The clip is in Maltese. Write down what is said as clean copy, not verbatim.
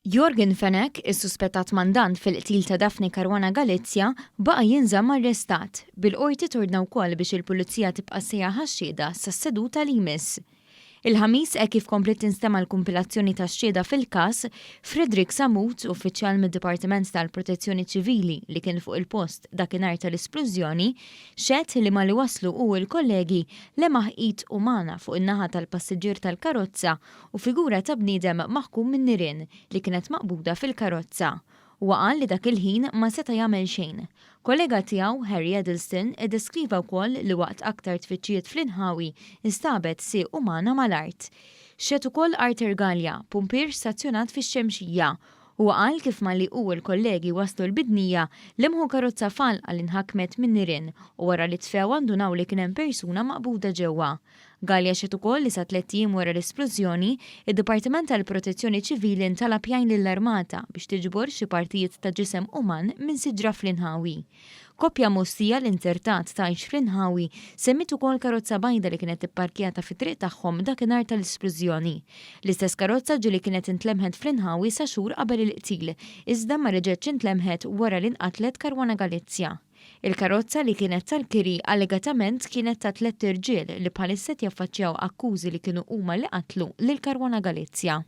Yorgen Fenech, is-suspettat mandant fil-qtil ta' Daphne Caruana Galizia, baqa' jinżamm arrestat, bil-Qorti tordna wkoll biex il-Pulizija tibqa' sejjaħ għax-xhieda sas-seduta li jmiss. Il-Ħamis, hekk kif kompliet tinstema' l-kumpilazzjoni tax-xhieda fil-każ, Frederick Sammut, uffiċjal mid-Dipartiment tal-Protezzjoni Ċivili li kien fuq il-post dakinhar tal-isplużjoni, xehed li malli waslu hu u l-kollegi lemaħ id umana fuq in-naħa tal-passiġġier tal-karozza u figura ta' bniedem maħkum min-nirien li kienet maqbuda fil-karozza. Huwa qal li dak il-ħin ma seta' jagħmel xejn. Kollega tiegħu, Harry Edelsten, iddeskriva wkoll li waqt aktar tfittxijiet fl-inħawi nstabet sieq umana mal-art. Xehed ukoll Arthur Galea, pumpier stazzjonat fix-Xemxija. Huwa qal kif malli hu u l-kollegi waslu l-Bidnija, lemħu karozza f'għalqa li nħakmet min-nirien u wara li tfewha ndunaw li kien hemm persuna maqbuda ġewwa. Galea xehed ukoll li sa tlett ijiem wara l-isplużjoni, id-Dipartiment tal-Protezzjoni Ċivili ntalab jgħin lill-Armata biex tiġbor xi partijiet ta' ġisem uman minn siġra fl-inħawi. Koppja Mostija li nzertat tgħix fl-inħawi semmiet ukoll karozza bajda li kienet ipparkjata fit-triq tagħhom dakinhar tal-isplużjoni. L-istess karozza ġieli kienet intlemħet fl-inħawi sa xhur qabel il-qtil, iżda ma reġgħetx intlemħet wara li nqatlet Caruana Galizia. Il-karozza li kienet tal-kiri allegatament kienet ta' tlett irġiel li bħalissa qed jaffaċċjaw akkużi li kienu huma li qatlu lil Caruana Galizia.